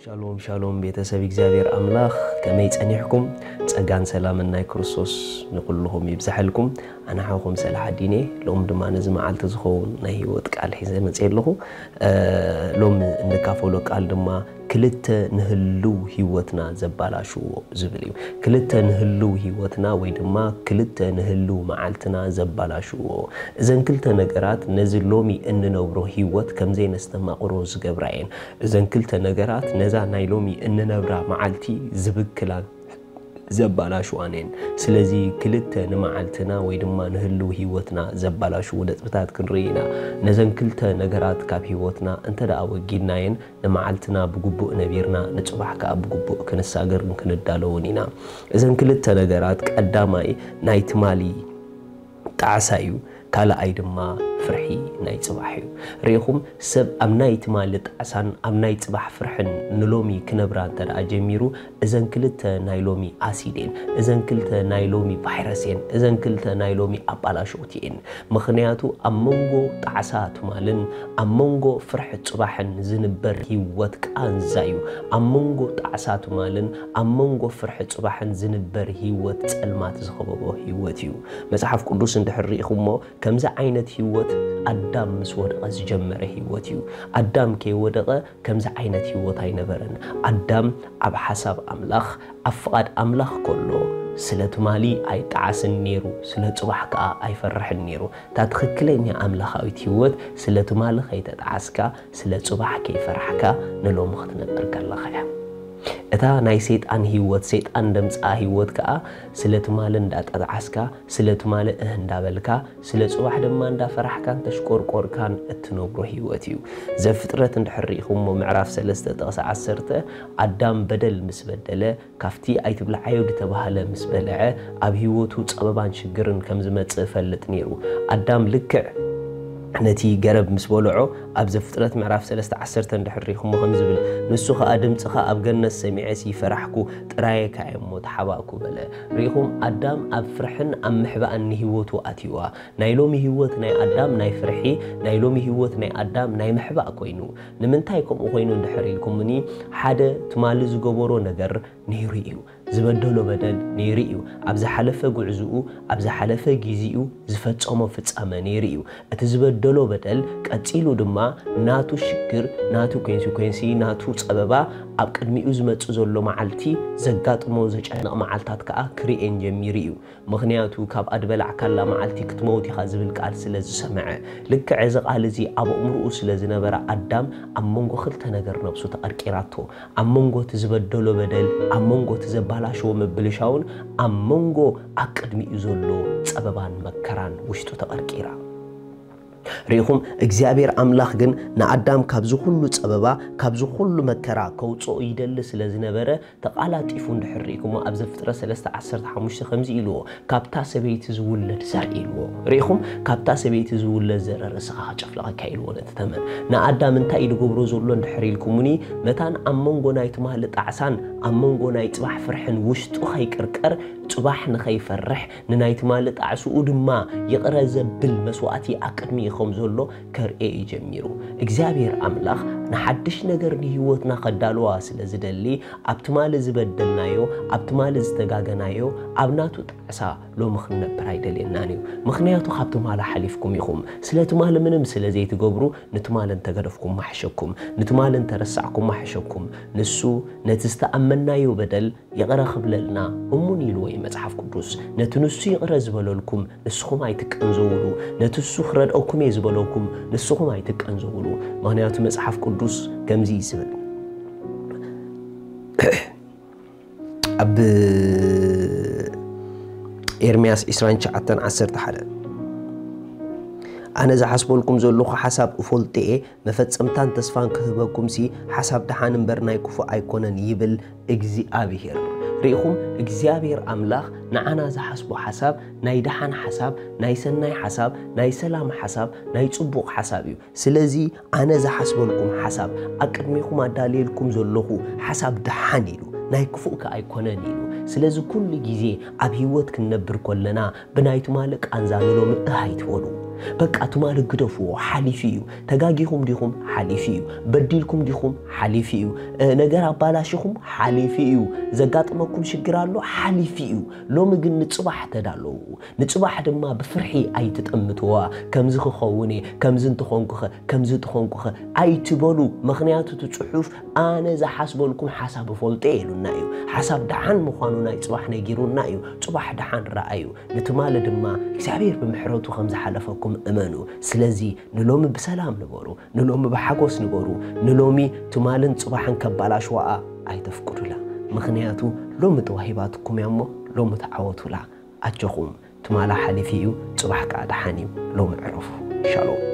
ሻሎም ሻሎም ቤተሰብ እግዚኣብሔር ኣምላኽ፣ ከመይ ጸኒሕኩም? ጸጋን ሰላምን ናይ ክርስቶስ ንኹልኹም ይብዝሐልኩም። ኣነ ሓውኹም ሰላሓዲን እየ። ሎም ድማ ነዚ መዓልቲ ዝኸውን ናይ ህይወት ቃል ሒዘ መጽየ ኣለኹ። እ፣ ሎም እንካፈሎ ቃል ድማ ክልተ ንህልው ህይወትና ዘባላሽዎ ዝብል እዩ። ክልተ ንህልው ህይወትና ወይ ድማ ክልተ ንህልው መዓልትና ዘባላሽዎ። እዘን ክልተ ነገራት ነዚ ሎሚ እንነብሮ ህይወት ከም ዘይነስተማቕሮ ዝገብራ እየን። እዘን ክልተ ነገራት ነዛ ናይ ሎሚ እንነብራ መዓልቲ ዝብክላን ዘባላሽዋን እየን። ስለዚ ክልተ ንመዓልትና ወይ ድማ ንህልው ህይወትና ዘባላሽዉ ነጥብታት ክንርኢ ኢና። ነዘን ክልተ ነገራት ካብ ህይወትና እንተ ደኣ ወጊድናየን፣ ንመዓልትና ብግቡእ ነቢርና፣ ንጽባሕ ከኣ ብግቡእ ክንሳገርን ክንዳለውን ኢና። እዘን ክልተ ነገራት፣ ቀዳማይ ናይ ትማሊ ጣዕሳ እዩ፣ ካልኣይ ድማ ፍርሒ ናይ ጽባሕ እዩ። ርኢኹም፣ ሰብ ኣብ ናይ ትማሊ ጣዕሳን ኣብ ናይ ጽባሕ ፍርሕን ንሎሚ ክነብራ እንተ ደኣ ጀሚሩ፣ እዘን ክልተ ናይ ሎሚ ኣሲድ እየን፣ እዘን ክልተ ናይ ሎሚ ቫይረስ እየን፣ እዘን ክልተ ናይ ሎሚ ኣባላሸውቲ እየን። ምኽንያቱ ኣብ መንጎ ጣዕሳ ትማልን ኣብ መንጎ ፍርሒ ጽባሕን ዝንበር ህይወት ቃንዛ እዩ። ኣብ መንጎ ጣዕሳ ትማልን ኣብ መንጎ ፍርሒ ጽባሕን ዝንበር ህይወት ጸልማት ዝኸበቦ ህይወት እዩ። መጽሓፍ ቅዱስ እንድሕር ርኢኹሞ፣ ከምዚ ዓይነት ህይወት ኣዳም ምስ ወደቐ ዝጀመረ ህይወት እዩ። ኣዳም ከይወደቐ ከምዚ ዓይነት ህይወት ኣይነበረን። ኣዳም ኣብ ሓሳብ ኣምላኽ፣ ኣብ ፍቓድ ኣምላኽ ከሎ፣ ስለ ትማሊ ኣይጠዓስን ነይሩ፣ ስለ ጽባሕ ከኣ ኣይፈርሕን ነይሩ። እታ ትኽክለኛ ኣምላኻዊት ህይወት፣ ስለ ትማሊ ከይተጠዓስካ፣ ስለ ጽባሕ ከይፈራሕካ፣ ንሎሚ ክትነብር ከለኻ እያ። እታ ናይ ሰይጣን ህይወት፣ ሰይጣን ደምጽኣ ህይወት ከኣ፣ ስለ ትማሊ እንዳጠዓስካ፣ ስለ ትማሊ እህ እንዳበልካ፣ ስለ ጽባሕ ድማ እንዳፈራሕካን ተሽቆርቆርካን እትነብሮ ህይወት እዩ። ዘፍጥረት እንድሕር ርኢኹሞ፣ ምዕራፍ ሰለስተ ጥቕሲ ዓሰርተ፣ ኣዳም በደል ምስ በደለ፣ ካብቲ ኣይትብልዓዮ ዝተባህለ ምስ በልዐ፣ ኣብ ህይወቱ ጸበባን ሽግርን ከም ዝመጽእ እፈልጥ ነይሩ። ኣዳም ልክዕ ነቲ ገረብ ምስ በልዖ፣ ኣብ ዘፍጥረት ምዕራፍ ሰለስተ ዓሰርተ እንድሕር ርኢኹሞ ከም ዝብል፣ ንሱ ኸኣ፣ "ድምጽኻ ኣብ ገነት ሰሚዐሲ ፈራሕኩ፣ ጥራየካ እየ እሞ ተሓባእኩ" በለ። ርኢኹም፣ ኣዳም ኣብ ፍርሕን ኣብ ምሕባእን ንህይወቱ ኣትይዋ። ናይ ሎሚ ህይወት ናይ ኣዳም ናይ ፍርሒ፣ ናይ ሎሚ ህይወት ናይ ኣዳም ናይ ምሕባእ ኮይኑ። ንምንታይ ከምኡ ኮይኑ እንድሕር ኢልኩምኒ፣ ሓደ ትማሊ ዝገበሮ ነገር ነይሩ እዩ። ዝበደሎ በደል ነይሩ እዩ። ኣብ ዝሓለፈ ጉዕዝኡ፣ ኣብ ዝሓለፈ ግዜኡ ዝፈጸሞ ፍጻመ ነይሩ እዩ። እቲ ዝበደሎ በደል ቀጺሉ ድማ ናቱ ሽግር፣ ናቱ ኮንሲኮንሲ፣ ናቱ ጸበባ ኣብ ቅድሚኡ ዝመጽእ ዘሎ መዓልቲ ዘጋጥሞ ዘጨንቕ መዓልታት ከኣ ክርእየን ጀሚሩ እዩ። ምኽንያቱ ካብ ኣድበላዕካላ መዓልቲ ክትመውት ኢኻ ዝብል ቃል ስለ ዝሰምዐ። ልክዕ እዚ ቃል እዚ ኣብ ኣእምሮኡ ስለ ዝነበረ ኣዳም ኣብ መንጎ ክልተ ነገር ነብሱ ተቐርቂራቶ። ኣብ መንጎ እቲ ዝበደሎ በደል፣ ኣብ መንጎ እቲ ዘባላሸዎ ምብልሻውን፣ ኣብ መንጎ ኣብ ቅድሚኡ ዘሎ ጸበባን መከራን ውሽጡ ተቐርቂራ። ርኢኹም፣ እግዚኣብሔር ኣምላኽ ግን ንኣዳም ካብዚ ኩሉ ጸበባ፣ ካብዚ ኩሉ መከራ ከውጽኦ ይደሊ ስለ ዝነበረ፣ ተቓላጢፉ እንድሕር ርኢኹሞ፣ ኣብ ዘፍጥረት ሰለስተ ዓሰርተ ሓሙሽተ ከምዚ ኢልዎ፣ "ካብታ ሰበይቲ ዝውለድ ዘርኢ" ኢልዎ። ርኢኹም፣ "ካብታ ሰበይቲ ዝውለድ ዘርኢ ርእስኻ ከጨፍልቐካ" ኢልዎ ነቲ ተመን። ንኣዳም እንታይ እዩ ዝገብሮ ዘሎ እንድሕር ኢልኩምኒ፣ መታን ኣብ መንጎ ናይ ትማሊ ጣዕሳን ኣብ መንጎ ናይ ጽባሕ ፍርሕን ውሽጡ ከይቅርቀር፣ ጽባሕ ንኸይፈርሕ፣ ንናይ ትማሊ ጣዕስኡ ድማ ይቕረ ዘብል መስዋእቲ ኣብ ቅድሚኡ ከም ዘሎ ከርእዮ እዩ ጀሚሩ። እግዚኣብሔር ኣምላኽ ንሓድሽ ነገር ንህይወትና ከዳልዋ ስለ ዝደሊ፣ ኣብ ትማሊ ዝበደልናዮ፣ ኣብ ትማሊ ዝተጋገናዮ፣ ኣብ ናቱ ጣዕሳ ሎሚ ክንነብር ኣይደልየናን እዩ። ምኽንያቱ ካብ ትማሊ ሓሊፍኩም ኢኹም። ስለ ትማሊ ምንም ስለ ዘይትገብሩ፣ ንትማሊ እንተገደፍኩም ማሕሸኩም፣ ንትማሊ እንተረሳዕኩም ማሕሸኩም። ንሱ ነቲ ዝተኣመናዮ በደል ይቕረ ክብለልና እሙን ኢልዎ እዩ መጽሓፍ ቅዱስ። ነቲ ንሱ ይቕረ ዝበለልኩም ንስኹም ኣይትቀንዘውሉ። ነቲ እሱ ክረድኦኩም እየ ዝበለኩም ንስኹም ኣይትቀንዘውሉ። ምኽንያቱ መጽሓፍ ቅዱስ ከምዚ እዩ ዝብል። ኣብ ኤርምያስ ዕስራን ትሽዓተን ዓሰርተ ሓደ፣ "ኣነ ዝሓስበልኩም ዘለኹ ሓሳብ እፈልጦ እየ፣ መፈጸምታን ተስፋን ክህበኩምሲ ሓሳብ ደሓን እምበር ናይ ክፉእ ኣይኮነን" ይብል እግዚኣብሔር። ርኢኹም፣ እግዚኣብሔር ኣምላኽ ንዓና ዝሓስቦ ሓሳብ ናይ ደሓን ሓሳብ፣ ናይ ሰናይ ሓሳብ፣ ናይ ሰላም ሓሳብ፣ ናይ ጽቡቕ ሓሳብ እዩ። ስለዚ ኣነ ዝሓስበልኩም ሓሳብ፣ ኣብ ቅድሜኹም ኣዳልየልኩም ዘለኹ ሓሳብ ደሓን ኢሉ፣ ናይ ክፉእ ከኣ ኣይኮነን ኢሉ። ስለዚ ኩሉ ግዜ ኣብ ህይወት ክንነብር ከለና ብናይ ትማሊ ቃንዛ ንሎሚ እህ ኣይትበሉ። በቃ ትማሊ ግደፍዎ፣ ሓሊፉ እዩ። ተጋጊኹም ዲኹም? ሓሊፉ እዩ። በዲልኩም ዲኹም? ሓሊፉ እዩ። ነገር ኣባላሽኹም? ሓሊፉ እዩ። ዘጋጠመኩም ሽግር ኣሎ? ሓሊፉ እዩ። ሎሚ ግን ንፅባሕ ተዳለዉ። ንፅባሕ ድማ ብፍርሒ ኣይትጠምትዋ። ከምዚ ክኸውን እየ፣ ከምዚ እንትኾንኩኸ፣ ከምዚ እንትኾንኩኸ ኣይትበሉ። ምኽንያቱ እቲ ፅሑፍ ኣነ ዝሓስበልኩም ሓሳብ እፈልጦ እየ ኢሉና እዩ። ሓሳብ ደሓን ምዃኑ ናይ ፅባሕ ነጊሩና እዩ። ፅባሕ ደሓን ረኣዩ። ንትማሊ ድማ እግዚኣብሔር ብምሕረቱ ከም ዝሓለፈኩም እመኑ። ስለዚ ንሎሚ ብሰላም ንበሩ፣ ንሎሚ ብሓጎስ ንበሩ። ንሎሚ ትማልን ጽባሕን ከባላሽዋኣ ኣይተፍቅዱላ። ምኽንያቱ ሎሚ ተዋሂባትኩም እያ እሞ ሎሚ ተዓወቱላ። ኣጆኹም፣ ትማላ ሓሊፊ እዩ፣ ጽባሕ ከኣ ደሓን እዩ። ሎሚ ዕረፉ። ሻሎም።